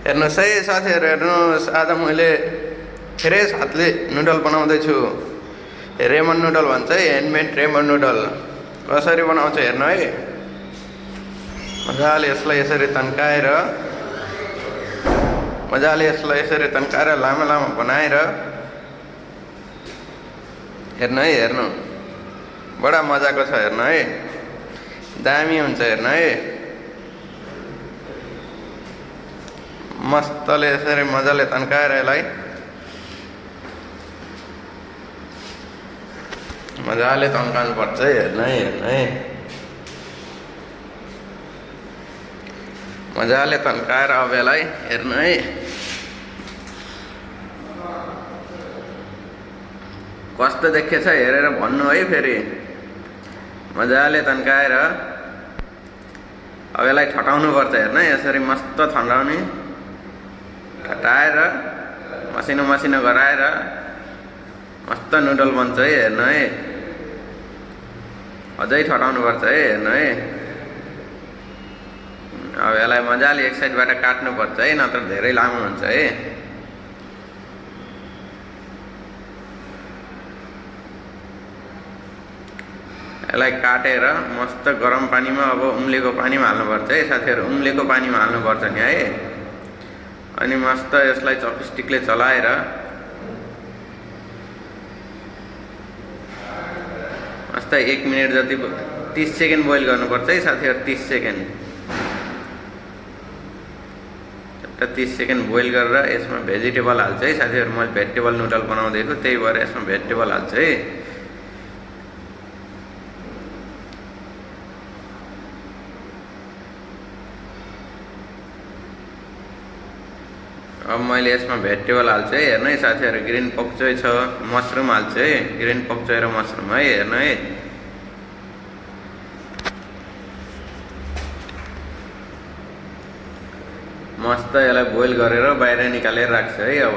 हेर्नुहोस् है साथीहरू, हेर्नुहोस् आज मैले फ्रेस हातले नुडल बनाउँदैछु। रेमन नुडल भन्छ है, ह्यान्डमेड रेमन नुडल। कसरी बनाउँछ हेर्नु है। मजाले यसलाई यसरी तन्काएर लामो लामो बनाएर हेर्नु है, हेर्नु बडा मजाको छ हेर्नु है, दामी हुन्छ हेर्नु है। मस्तले यसरी मजाले तन्काएर यसलाई मजाले तन्काउनु पर्छ है, हेर्नु है, हेर्नु है। मजाले तन्काएर अब यसलाई हेर्नु है। कस्तो देखेछ हेरेर भन्नु है फेरि। मजाले तन्काएर अब यसलाई ठटाउनु पर्छ हेर्नु है, यसरी मस्त ठटाउने, ठटाएर मसिनो मसिनो गराएर मस्त नुडल बन्छ है, हेर्नु है। अझै ठटाउनु पर्छ है, हेर्नु है। अब यसलाई मजाले एक साइडबाट काट्नु पर्छ है, नत्र धेरै लामो हुन्छ है। यसलाई काटेर मस्त गरम पानीमा अब उम्लेको पानीमा हाल्नुपर्छ है साथीहरू, उम्लेको पानीमा हाल्नुपर्छ नि है। अनि मस्त यसलाई चपस्टिकले चलाएर मस्त 1 मिनट जति 30 सेकेन्ड बोइल गर्नुपर्छ है साथीहरू, 30 सेकेन्ड। 30 सेकेन्ड बोइल गरेर यसमा भेजिटेबल हाल्छ है साथीहरू। मैले भेजिटेबल नुडल बनाउँदैछु, त्यही भएर यसमा भेजिटेबल हाल्छ है। अब मैले यसमा भेजिटेबल हाल्छु है, हेर्नु है साथीहरू। ग्रिन पक्चोय छ, मसरुम हाल्छु है, ग्रिन पक्चोय र मसरुम है, हेर्नु है। मस्त यसलाई बोइल गरेर बाहिर निकालेर राख्छु है। अब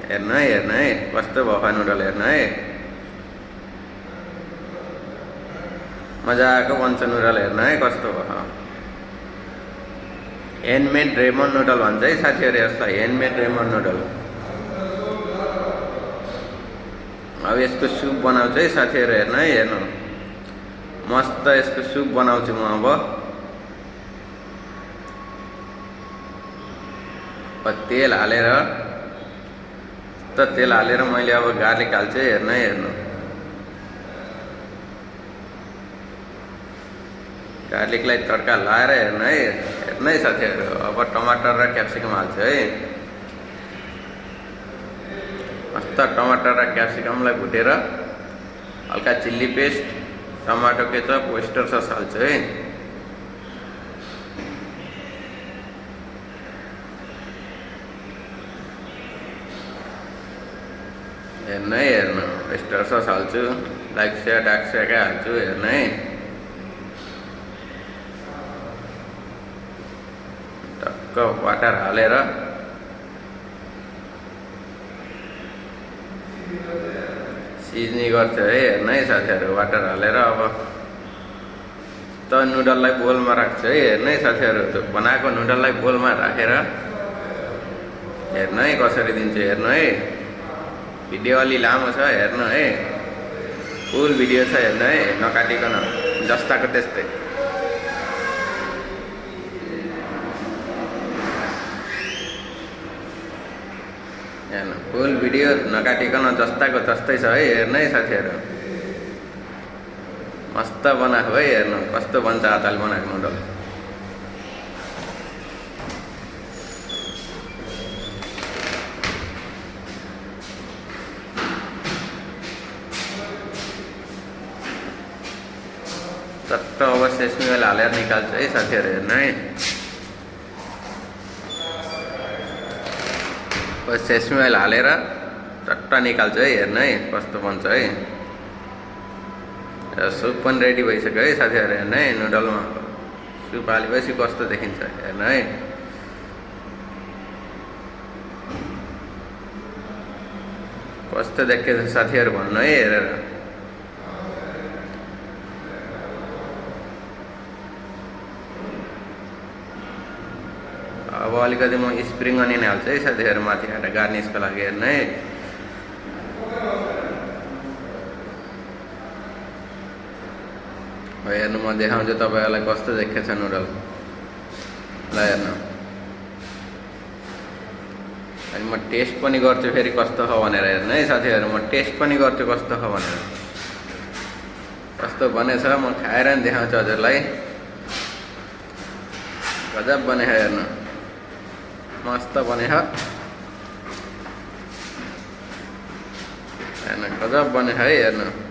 हेर्नु है, हेर्नु है कस्तो भयो नुडल, हेर्नु है। मजाको बन्छ नुडल, हेर्नु है कस्तो भयो। ह्यान्डमेड रेमन नुडल भन्छ है साथीहरू यसलाई, ह्यान्डमेड रेमन नुडल। अब यसको सुप बनाउँछु है साथीहरू, हेर्नु है, हेर्नु मस्त यसको सुप बनाउँछु म। अब तेल हालेर मैले अब गार्लिक हाल्छु है, हेर्नु है, हेर्नु गार्लिकलाई तड्का लाएर हेर्नु है, हेर्नु है साथीहरू। अब टमाटर र क्याप्सिकम हाल्छु है। मस्त टमाटर र क्याप्सिकमलाई भुटेर हल्का chilli paste, tomato ketchup, oyster sauce हाल्छु है। हेर्नु है, हेर्नु ओइस्टर सस हाल्छु, डाक्स्याकै हाल्छु, हेर्नु है। टक्क वाटर हालेर सिज्ने गर्छ है, हेर्नु है साथीहरू। वाटर हालेर अब त नुडललाई बोलमा राख्छु है, हेर्नु है साथीहरू। त्यो बनाएको नुडललाई बोलमा राखेर हेर्नु है कसरी दिन्छु, हेर्नु है। भिडियो अलि लामो छ, हेर्नु है, फुल भिडियो छ, हेर्नु है, नकाटिकन जस्ताको त्यस्तै। हेर्नु फुल भिडियो नकाटिकन जस्ताको जस्तै छ है, हेर्नु है साथीहरू। मस्त बनाएको है, हेर्नु कस्तो बन्छ हातले बनाएको नुडल। चट्ट अब सेसमी ओइल हालेर निकाल्छु है साथीहरू, हेर्नु है। सेसमी ओइल हालेर चट्ट निकाल्छु है, हेर्नु है कस्तो बन्छ है। सुप पनि रेडी भइसक्यो है साथीहरू, हेर्नु है। नुडलमा सुप हालेपछि कस्तो देखिन्छ, हेर्नु है। कस्तो देखेछ साथीहरू भन्नु है हेरेर। अब अलिकति म स्प्रिङ अनियन हाल्छु है साथीहरू माथिबाट गार्निसको लागि हेर्नु है। हेर्नु म देखाउँछु तपाईँहरूलाई कस्तो देखेको छ नुडल। ल हेर्नु, अनि म टेस्ट पनि गर्छु फेरि कस्तो हो भनेर हेर्नु है साथीहरू। म टेस्ट पनि गर्छु कस्तो हो भनेर। कस्तो बनेछ म खाएर नि देखाउँछु हजुरलाई। गजब बने हेर्नु, मस्त बने हेर्नु, गजब बने है हेर्नु।